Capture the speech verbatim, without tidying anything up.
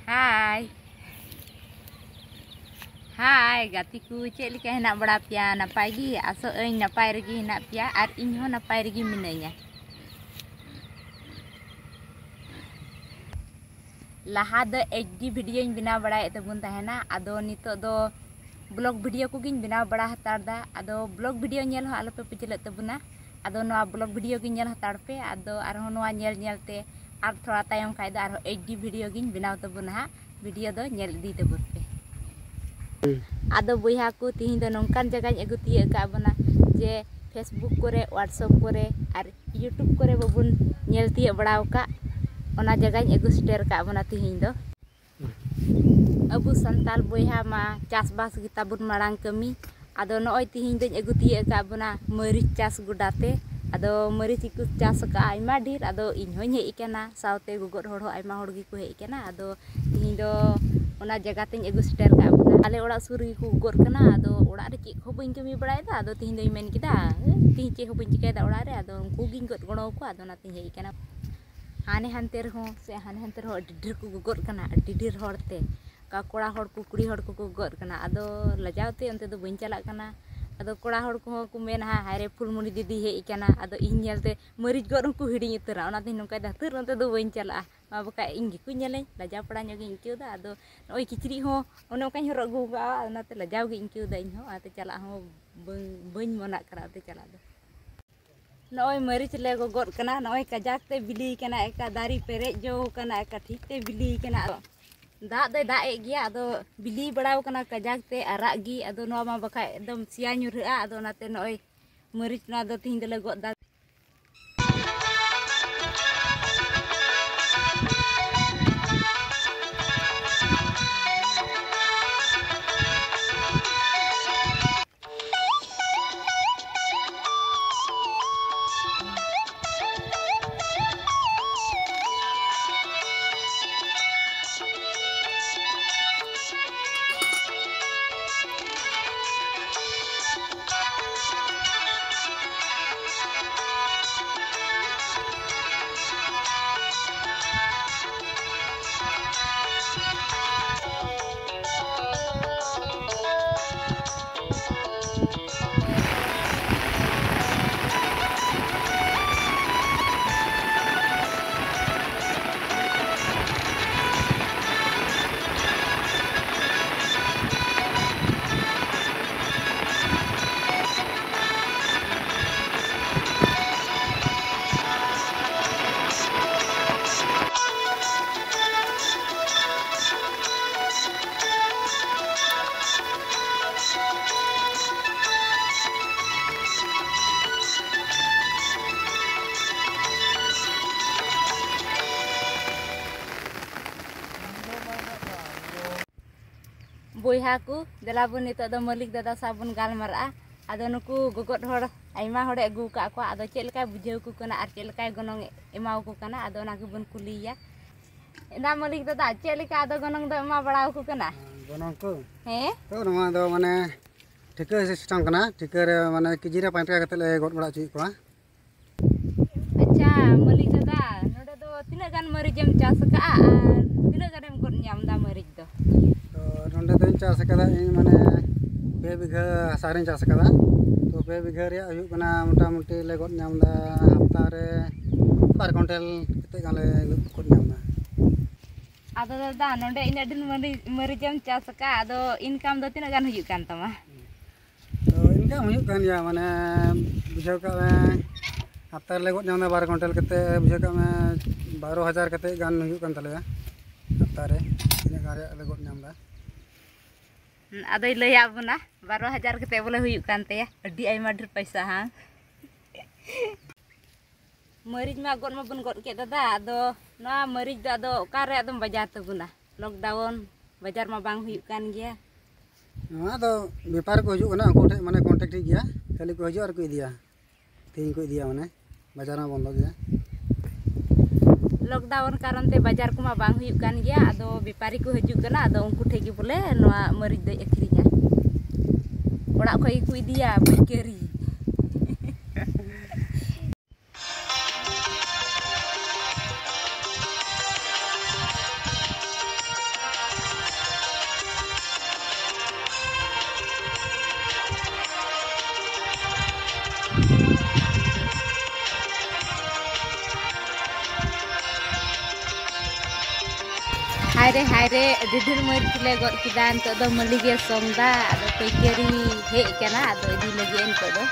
ᱦᱟᱭ᱾ ᱦᱟᱭ ᱜᱟᱛᱮ ᱠᱚ, ᱪᱮᱫ ᱞᱮᱠᱟ ᱦᱮᱱᱟᱜ ᱵᱟᱲᱟ ᱯᱮᱭᱟ? ᱱᱟᱯᱟᱭ ᱜᱮ? ᱟᱥᱚᱜ ᱟᱹᱧ ᱱᱟᱯᱟᱭ ᱨᱮᱜᱮ ᱦᱮᱱᱟᱜ ᱯᱮᱭᱟ ᱟᱨ ᱤᱧ ᱦᱚᱸ ᱱᱟᱯᱟᱭ ᱨᱮᱜᱮ ᱢᱤᱱᱟᱹᱧᱟ᱾ ᱞᱟᱦᱟ ᱫᱚ ᱮᱭᱤᱪ ᱰᱤ ᱵᱷᱤᱰᱤᱭᱳᱧ ᱵᱮᱱᱟᱣ ᱵᱟᱲᱟᱭᱮᱫ ᱛᱟᱵᱚᱱ ᱛᱟᱦᱮᱱᱟ, ᱟᱫᱚ ᱱᱤᱛᱚᱜ ᱫᱚ ᱵᱞᱚᱜ ᱵᱷᱤᱰᱤᱭᱳ ᱠᱚᱜᱮᱧ ᱵᱮᱱᱟᱣ ᱵᱟᱲᱟ ᱦᱟᱛᱟᱲ ᱫᱟ᱾ ᱟᱫᱚ ᱵᱞᱚᱜ ᱵᱷᱤᱰᱤᱭᱳ ᱧᱮᱞ ᱦᱚᱸ ᱟᱞᱚᱯᱮ ᱯᱟᱹᱪᱷᱞᱟᱹᱜ ᱛᱟᱵᱚᱱᱟ᱾ ᱟᱫᱚ ᱱᱚᱣᱟ ᱵᱞᱚᱜ ᱵᱷᱤᱰᱤᱭᱳ ᱜᱮ ᱧᱮᱞ ᱦᱟᱛᱟᱲ ᱯᱮ᱾ ᱟᱫᱚ ᱟᱨᱦᱚᱸ ᱱᱚᱣᱟ ᱧᱮᱞ ᱧᱮᱞ ᱛᱮ ᱟᱨ ᱛᱷᱚᱲᱟ ᱛᱟᱭᱚᱢ ᱠᱷᱟᱡ ᱫᱚ ᱟᱨᱦᱚᱸ ᱮᱭᱤᱪ ᱰᱤ ᱵᱷᱤᱰᱤᱭᱳ ᱜᱤᱧ ᱵᱮᱱᱟᱣ ᱛᱟᱵᱚᱱᱟ ᱦᱟᱸᱜ᱾ ᱵᱷᱤᱰᱤᱭᱳ ᱫᱚ ᱧᱮᱞ ᱤᱫᱤ ᱛᱟᱵᱚᱱ ᱯᱮ᱾ ᱟᱫᱚ ᱵᱚᱭᱦᱟ ᱠᱚ, ᱛᱤᱦᱤᱧ ᱫᱚ ᱱᱚᱝᱠᱟᱱ ᱡᱟᱭᱜᱟᱧ ᱟᱹᱜᱩ ᱛᱤᱭᱟᱹᱜ ᱟᱠᱟᱫ ᱵᱚᱱᱟ ᱡᱮ Facebook ᱠᱚᱨᱮ, WhatsApp ᱠᱚᱨᱮ ᱟᱨ YouTube ᱠᱚᱨᱮ ᱵᱟᱵᱚᱱ ᱧᱮᱞ ᱛᱤᱭᱟᱹᱜ ᱵᱟᱲᱟ ᱟᱠᱟᱫ, ᱚᱱᱟ ᱡᱟᱭᱜᱟᱧ ᱟᱹᱜᱩ ᱥᱮᱴᱮᱨ ᱟᱠᱟᱫ ᱵᱚᱱᱟ ᱛᱤᱦᱤᱧ ᱫᱚ᱾ ᱟᱵᱚ ᱥᱟᱱᱛᱟᱲ ᱵᱚᱭᱦᱟ ᱢᱟ ᱪᱟᱥᱵᱟᱥ ᱜᱮ ᱛᱟᱵᱚᱱ ᱢᱟᱲᱟᱝ ᱠᱟᱹᱢᱤ᱾ ᱟᱫᱚ ᱱᱚᱜᱼᱚᱭ ᱛᱤᱦᱤᱧ ᱫᱚᱧ ᱟᱹᱜᱩ ᱛᱤᱭᱟᱹᱜ ᱟᱠᱟᱫ ᱵᱚᱱᱟ ᱢᱟᱹᱨᱤᱪ ᱪᱟᱥ ᱜᱚᱰᱟ ᱛᱮ᱾ ᱟᱫᱚ ᱢᱟᱹᱨᱤᱪ ᱜᱮᱠᱚ ᱪᱟᱥ ᱟᱠᱟᱫᱼᱟ ᱟᱭᱢᱟ ᱰᱷᱮᱨ᱾ ᱟᱫᱚ ᱤᱧ ᱦᱚᱧ ᱦᱮᱡ ᱟᱠᱟᱱᱟ, ᱥᱟᱶᱛᱮ ᱜᱚᱜᱚ ᱦᱚᱲ ᱦᱚᱸ ᱟᱭᱢᱟ ᱦᱚᱲ ᱜᱮᱠᱚ ᱦᱮᱡ ᱟᱠᱟᱱᱟ᱾ ᱟᱫᱚ ᱛᱤᱦᱤᱧ ᱫᱚ ᱚᱱᱟ ᱡᱟᱭᱜᱟ ᱛᱮᱧ ᱟᱹᱜᱩ ᱥᱮᱴᱮᱨ ᱟᱠᱟᱫ ᱵᱚᱱᱟ᱾ ᱟᱞᱮ ᱚᱲᱟᱜ ᱥᱩᱨ ᱨᱮᱜᱮ ᱠᱚ ᱜᱚᱫ ᱠᱟᱱᱟ᱾ ᱟᱫᱚ ᱚᱲᱟᱜ ᱨᱮ ᱪᱮᱫ ᱦᱚᱸ ᱵᱟᱹᱧ ᱠᱟᱹᱢᱤ ᱵᱟᱲᱟᱭᱮᱫᱟ᱾ ᱟᱫᱚ ᱛᱤᱦᱤᱧ ᱫᱚᱧ ᱢᱮᱱ ᱠᱮᱫᱟ, ᱛᱤᱦᱤᱧ ᱪᱮᱫ ᱦᱚᱸ ᱵᱟᱹᱧ ᱪᱤᱠᱟᱹᱭᱮᱫᱟ ᱚᱲᱟᱜ ᱨᱮ, ᱟᱫᱚ ᱩᱱᱠᱩ ᱜᱤᱧ ᱜᱚᱫ ᱜᱚᱲᱚ ᱟᱠᱚᱣᱟ᱾ ᱟᱫᱚ ᱚᱱᱟᱛᱤᱧ ᱦᱮᱡ ᱟᱠᱟᱱᱟ᱾ ᱦᱟᱱᱮ ᱦᱟᱱᱛᱮ ᱨᱮᱦᱚᱸ ᱥᱮ ᱦᱟᱱᱮ ᱦᱟᱱᱛᱮ ᱨᱮᱦᱚᱸ ᱟᱹᱰᱤ ᱰᱷᱮᱨ ᱠᱚ ᱜᱚᱜᱚᱫ ᱠᱟᱱᱟ, ᱟᱹᱰᱤ ᱰᱷᱮᱨ ᱦᱚᱲ ᱛᱮ᱾ ᱚᱠᱟ ᱠᱚᱲᱟ ᱦᱚᱲ ᱠᱚ, ᱠᱩᱲᱤ ᱦᱚᱲ ᱠᱚᱠᱚ ᱜᱚᱜᱚᱫ ᱠᱟᱱᱟ᱾ ᱟᱫᱚ ᱞᱟᱡᱟᱣ ᱛᱮ ᱚᱱᱛᱮ ᱫᱚ ᱵᱟᱹᱧ ᱪᱟᱞᱟᱜ ᱠᱟᱱᱟ᱾ ᱟᱫᱚ ᱠᱚᱲᱟ ᱦᱚᱲ ᱠᱚᱦᱚᱸ ᱠᱚ ᱢᱮᱱᱟ, "ᱦᱟᱭ ᱨᱮ, ᱯᱷᱩᱞᱢᱚᱱᱤ ᱫᱤᱫᱤ ᱦᱮᱡ ᱟᱠᱟᱱᱟ᱾" ᱟᱫᱚ ᱤᱧ ᱧᱮᱞᱛᱮ ᱢᱟᱹᱨᱤᱪ ᱜᱚᱫ ᱦᱚᱸᱠᱚ ᱦᱤᱲᱤᱧ ᱩᱛᱟᱹᱨᱟ᱾ ᱚᱱᱟᱛᱮᱧ ᱱᱚᱝᱠᱟᱭᱮᱫᱟ, ᱫᱷᱟᱹᱨ ᱚᱱᱛᱮ ᱫᱚ ᱵᱟᱹᱧ ᱪᱟᱞᱟᱜᱼᱟ, ᱢᱟ ᱵᱟᱠᱷᱟᱡ ᱤᱧ ᱜᱮᱠᱚ ᱧᱮᱞᱮᱧ, ᱞᱟᱡᱟᱣ ᱯᱟᱲᱟ ᱧᱚᱜ ᱜᱤᱧ ᱟᱹᱭᱠᱟᱹᱣᱫᱟ᱾ ᱟᱫᱚ ᱱᱚᱜᱼᱚᱭ ᱠᱤᱪᱨᱤᱡ ᱦᱚᱸ ᱚᱱᱮ ᱚᱱᱠᱟᱧ ᱦᱚᱨᱚᱜ ᱟᱹᱜᱩ ᱟᱠᱟᱫᱼᱟ, ᱚᱱᱟᱛᱮ ᱞᱟᱡᱟᱣ ᱜᱤᱧ ᱟᱹᱭᱠᱟᱹᱣᱫᱟ ᱤᱧ ᱦᱚᱸ᱾ ᱚᱱᱟᱛᱮ ᱪᱟᱞᱟᱜ ᱦᱚᱸ ᱵᱟᱹᱧ, ᱵᱟᱹᱧ ᱢᱚᱱᱟᱜ ᱠᱟᱱᱟ ᱚᱱᱛᱮ ᱪᱟᱞᱟᱜ ᱫᱚ᱾ ᱱᱚᱜᱼᱚᱭ ᱢᱟᱹᱨᱤᱪ ᱞᱮ ᱜᱚᱜᱚᱫ ᱠᱟᱱᱟ, ᱱᱚᱜᱼᱚᱭ ᱠᱟᱡᱟᱠ ᱛᱮ ᱵᱤᱞᱤ ᱠᱟᱱᱟ, ᱮᱠᱟ ᱫᱟᱨᱮ ᱯᱮᱨᱮᱡ ᱡᱚ ᱠᱟᱱᱟ, ᱮᱠᱟ ᱴᱷᱤᱠ ᱛᱮ ᱵᱤᱞᱤ ᱠᱟᱱᱟ᱾ ᱟᱫᱚ ᱫᱟᱜ ᱫᱚᱭ ᱫᱟᱜ ᱮᱫ ᱜᱮᱭᱟ, ᱟᱫᱚ ᱵᱤᱞᱤ ᱵᱟᱲᱟᱣ ᱠᱟᱱᱟ ᱠᱟᱡᱟᱠ ᱛᱮ ᱟᱨᱟᱜ ᱜᱮ᱾ ᱟᱫᱚ ᱱᱚᱣᱟ ᱢᱟ ᱵᱟᱠᱷᱟᱡ ᱮᱠᱫᱚᱢ ᱥᱮᱭᱟ ᱧᱩᱨᱦᱟᱹᱜᱼᱟ᱾ ᱟᱫᱚ ᱚᱱᱟᱛᱮ ᱱᱚᱜᱼᱚᱭ ᱢᱟᱹᱨᱤᱪ ᱱᱚᱣᱟ ᱫᱚ ᱛᱤᱦᱤᱧ ᱫᱚᱞᱮ ᱜᱚᱫ ᱫᱟ᱾ ᱵᱚᱭᱦᱟ ᱠᱚ, ᱫᱮᱞᱟ ᱵᱚᱱ ᱱᱤᱛᱚᱜ ᱫᱚ ᱢᱟᱹᱞᱤᱠ ᱫᱟᱫᱟ ᱥᱟᱶ ᱵᱚᱱ ᱜᱟᱞᱢᱟᱨᱟᱜᱼᱟ᱾ ᱟᱫᱚ ᱱᱩᱠᱩ ᱜᱚᱜᱚᱫ ᱦᱚᱲ ᱟᱭᱢᱟ ᱦᱚᱲᱮ ᱟᱹᱜᱩ ᱟᱠᱟᱫ ᱠᱚᱣᱟ, ᱟᱫᱚ ᱪᱮᱫ ᱞᱮᱠᱟᱭ ᱵᱩᱡᱷᱟᱹᱣ ᱠᱚ ᱠᱟᱱᱟ ᱟᱨ ᱪᱮᱫ ᱞᱮᱠᱟᱭ ᱜᱚᱱᱚᱝ ᱮ ᱮᱢᱟᱣ ᱠᱚ ᱠᱟᱱᱟ, ᱟᱫᱚ ᱚᱱᱟ ᱜᱮᱵᱚᱱ ᱠᱩᱞᱤᱭᱮᱭᱟ᱾ ᱮᱱᱟ ᱢᱟᱹᱞᱤᱠ ᱫᱟᱫᱟ, ᱪᱮᱫ ᱞᱮᱠᱟ ᱟᱫᱚ ᱜᱚᱱᱚᱝ ᱫᱚ ᱮᱢᱟ ᱵᱟᱲᱟ ᱟᱠᱚ ᱠᱟᱱᱟ? ᱜᱚᱱᱚᱝ ᱠᱚ? ᱦᱮᱸ? ᱛᱚ, ᱱᱚᱣᱟ ᱫᱚ ᱢᱟᱱᱮ ᱴᱷᱤᱠᱟᱹ ᱥᱤᱥᱴᱮᱢ ᱠᱟᱱᱟ᱾ ᱴᱷᱤᱠᱟᱹ ᱨᱮ ᱢᱟᱱᱮ ᱠᱮᱡᱤ ᱨᱮ ᱯᱟᱸᱪ ᱴᱟᱠᱟ ᱠᱟᱛᱮ ᱞᱮ ᱜᱚᱫ ᱵᱟᱲᱟ ᱦᱚᱪᱚᱭᱮᱫ ᱠᱚᱣᱟ᱾ ᱟᱪᱪᱷᱟ ᱢᱟᱹᱞᱤᱠ ᱫᱟᱫᱟ, ᱱᱚᱰᱮ ᱫᱚ ᱛᱤᱱᱟᱹᱜ ᱜᱟᱱ ᱢᱟᱹᱨᱤᱪ ᱮᱢ ᱪᱟᱥ ᱟᱠᱟᱫᱼᱟ ᱟᱨ ᱛᱤᱱᱟᱹᱜ ᱜᱟᱱᱮᱢ ᱜᱚᱫ ᱧᱟᱢ ᱮᱫᱟ ᱢᱟᱹᱨᱤᱪ ᱫᱚ? ᱛᱚ, ᱱᱚᱰᱮ ᱫᱚᱧ ᱪᱟᱥ ᱟᱠᱟᱫᱟ ᱤᱧ ᱢᱟᱱᱮ ᱯᱮ ᱵᱤᱜᱷᱟᱹ ᱦᱟᱥᱟ ᱨᱤᱧ ᱪᱟᱥ ᱟᱠᱟᱫᱟ᱾ ᱛᱚ, ᱯᱮ ᱵᱤᱜᱷᱟᱹ ᱨᱮᱭᱟᱜ ᱦᱩᱭᱩᱜ ᱠᱟᱱᱟ ᱢᱚᱴᱟᱢᱩᱴᱤ ᱞᱮ ᱜᱚᱫ ᱧᱟᱢ ᱮᱫᱟ ᱦᱟᱯᱛᱟ ᱨᱮ ᱵᱟᱨ ᱠᱩᱭᱱᱴᱟᱞ ᱠᱟᱛᱮ ᱜᱟᱱ ᱞᱮ ᱜᱚᱫ ᱧᱟᱢ ᱮᱫᱟ᱾ ᱟᱫᱚ ᱫᱟᱫᱟ, ᱱᱚᱰᱮ ᱤᱱᱟᱹᱜ ᱰᱷᱮᱨ ᱢᱟᱹᱨᱤᱪ, ᱢᱟᱹᱨᱤᱪ ᱮᱢ ᱪᱟᱥ ᱟᱠᱟᱫ, ᱟᱫᱚ ᱤᱱᱠᱟᱢ ᱫᱚ ᱛᱤᱱᱟᱹᱜ ᱜᱟᱱ ᱦᱩᱭᱩᱜ ᱠᱟᱱ ᱛᱟᱢᱟ? ᱛᱚ, ᱤᱱᱠᱟᱢ ᱦᱩᱭᱩᱜ ᱠᱟᱱ ᱜᱮᱭᱟ, ᱢᱟᱱᱮ ᱵᱩᱡᱷᱟᱹᱣ ᱠᱟᱜ ᱢᱮ ᱦᱟᱯᱛᱟ ᱨᱮᱞᱮ ᱜᱚᱫ ᱧᱟᱢ ᱮᱫᱟ ᱵᱟᱨᱚ ᱠᱩᱭᱱᱴᱟᱞ ᱠᱟᱛᱮ, ᱵᱩᱡᱷᱟᱹᱣ ᱠᱟᱜ ᱢᱮ ᱵᱟᱨᱚ ᱦᱟᱡᱟᱨ ᱠᱟᱛᱮ ᱜᱟᱱ ᱦᱩᱭᱩᱜ ᱠᱟᱱ ᱛᱟᱞᱮᱭᱟ ᱦᱟᱯᱛᱟ ᱨᱮ, ᱤᱱᱟᱹᱜ ᱜᱟᱱ ᱨᱮᱭᱟᱜ ᱞᱮ ᱜᱚᱫ ᱧᱟᱢ ᱮᱫᱟ᱾ ᱦᱩᱸ, ᱟᱫᱚᱭ ᱞᱟᱹᱭᱟᱫ ᱵᱚᱱᱟ ᱵᱟᱨᱚ ᱦᱟᱡᱟᱨ ᱠᱟᱛᱮ ᱵᱚᱞᱮ ᱦᱩᱭᱩᱜ ᱠᱟᱱ ᱛᱟᱭᱟ, ᱟᱹᱰᱤ ᱟᱭᱢᱟ ᱰᱷᱮᱨ ᱯᱚᱭᱥᱟ ᱦᱟᱝ? ᱢᱟᱹᱨᱤᱪ ᱢᱟ ᱜᱚᱫ ᱢᱟᱵᱚᱱ ᱜᱚᱫ ᱠᱮᱫ ᱫᱟᱫᱟ, ᱟᱫᱚ ᱱᱚᱣᱟ ᱢᱟᱹᱨᱤᱪ ᱫᱚ ᱟᱫᱚ ᱚᱠᱟᱨᱮ ᱟᱫᱚᱢ ᱵᱟᱡᱟᱨ ᱛᱟᱵᱚᱱᱟ? ᱞᱚᱠᱰᱟᱣᱩᱱ ᱵᱟᱡᱟᱨ ᱢᱟ ᱵᱟᱝ ᱦᱩᱭᱩᱜ ᱠᱟᱱ ᱜᱮᱭᱟ᱾ ᱱᱚᱣᱟ ᱫᱚ ᱵᱮᱯᱟᱨᱤ ᱠᱚ ᱦᱤᱡᱩᱜ ᱠᱟᱱᱟ, ᱩᱱᱠᱩ ᱴᱷᱮᱱ ᱢᱟᱱᱮ ᱠᱚᱱᱴᱟᱠᱴ ᱴᱷᱤᱠ ᱜᱮᱭᱟ, ᱠᱷᱟᱹᱞᱤ ᱠᱚ ᱦᱤᱡᱩᱜᱼᱟ ᱟᱨ ᱠᱚ ᱤᱫᱤᱭᱟ, ᱛᱮᱦᱮᱧ ᱠᱚ ᱤᱫᱤᱭᱟ, ᱢᱟᱱᱮ ᱵᱟᱡᱟᱨ ᱢᱟ ᱵᱚᱱᱫᱚ ᱜᱮᱭᱟ᱾ ᱞᱚᱠᱰᱟᱣᱩᱱ ᱠᱟᱨᱚᱱ ᱛᱮ ᱵᱟᱡᱟᱨ ᱠᱚᱢᱟ ᱵᱟᱝ ᱦᱩᱭᱩᱜ ᱠᱟᱱ ᱜᱮᱭᱟ, ᱟᱫᱚ ᱵᱮᱯᱟᱨᱤ ᱠᱚ ᱦᱤᱡᱩᱜ ᱠᱟᱱᱟ, ᱟᱫᱚ ᱩᱱᱠᱩ ᱴᱷᱮᱱ ᱜᱮ ᱵᱚᱞᱮ ᱱᱚᱣᱟ ᱢᱟᱹᱨᱤᱪ ᱫᱚᱭ ᱟᱹᱠᱷᱨᱤᱧᱟ, ᱚᱲᱟᱜ ᱠᱷᱚᱱ ᱜᱮᱠᱚ ᱤᱫᱤᱭᱟ ᱯᱟᱹᱭᱠᱟᱹᱨᱤ᱾ ᱦᱟᱭ ᱨᱮ, ᱦᱟᱭ ᱨᱮ, ᱟᱹᱰᱤ ᱰᱷᱮᱨ ᱢᱟᱹᱨᱤᱪ ᱞᱮ ᱜᱚᱫ ᱠᱮᱫᱟ᱾ ᱱᱤᱛᱚᱜ ᱫᱚ ᱢᱟᱹᱞᱤᱠ ᱮ ᱥᱚᱝ ᱫᱟ, ᱟᱫᱚ ᱯᱟᱹᱭᱠᱟᱹᱨᱤ ᱦᱮᱡ ᱟᱠᱟᱱᱟ, ᱟᱫᱚ ᱤᱫᱤ ᱞᱟᱹᱜᱤᱫ ᱱᱤᱛᱚᱜ ᱫᱚ᱾